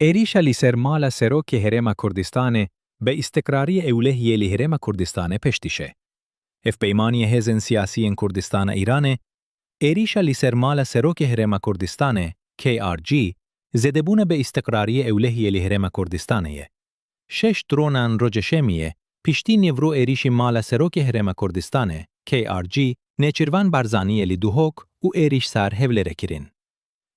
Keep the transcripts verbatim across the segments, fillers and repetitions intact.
Êrîşa li ser mala serokê Herêma Kurdistanê bi îstiqrariyê ewlehiyê li Herêma Kurdistanê pêş diçe. Hevpeymaniyê Hêzên Siyasî yên Kurdistana Îranê, êrîşa li ser mala serokê Herêma Kurdistanê, K R G, zêdebûna bi îstiqrariyê ewlehiyê li Herêma Kurdistanê ye. Şeş dronan roja Şemiyê, piştî nîvro êrîşî mala serokê Herêma Kurdistanê, K R G, Nêçîrvan Barzaniyê li Duhok û êrîş sar Hewlêrê kirin.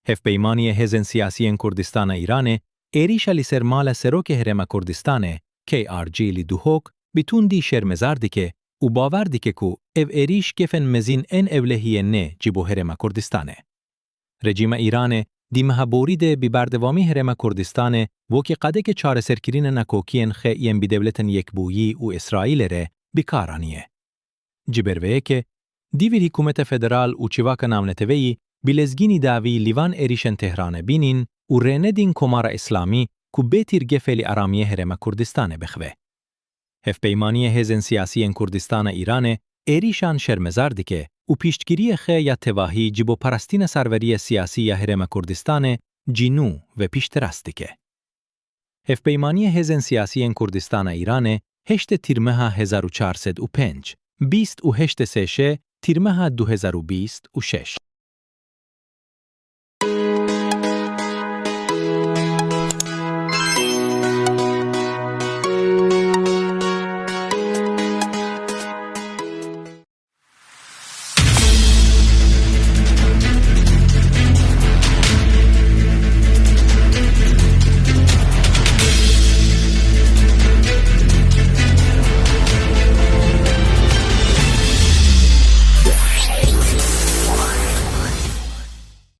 Hevpeymaniyê Hêzên Siyasî yên Kurdistana Îranê, êrîşa li ser mala serokê Herêma Kurdistanê, K R G, li Duhok, bi tundî şermezar dike û bawer dike ku ev êrîş gefên mezin ên ewlehiyê ne ji bo Herêma Kurdistanê. Rejîma Îranê di meha borî de bi berdewamî Herêma Kurdistanê wekî qadeke çareserkirina nakokiyên xwe yên bi Dewletên Yekbûyî û Îsraîlê re bi kar aniye. Ji ber vê yekê, divêt hikûmeta federal û civaka navneteweyî bi lezgînî dawî li van êrîşên Tehranê bînin û rê nedin Komara Îslamî ku bê tîr gefê li aramiyê Herêma Kurdistanê bixve. Hevpeymaniyê Hêzên Siyasî yên Kurdistana Îranê êrîşan şermezar dike û piştgiriyê xwe ya tevahî ji bo parastina sarveriya siyasî ya Herêma Kurdistanê ji nû ve piştrast dike. Hevpeymaniyê Hêzên Siyasî yên Kurdistana Îranê heştê Tîrmeha hezar û çar sed û pênc, bîst û heştê Sêşê Tîrmeha du hezar û bîst û şeş.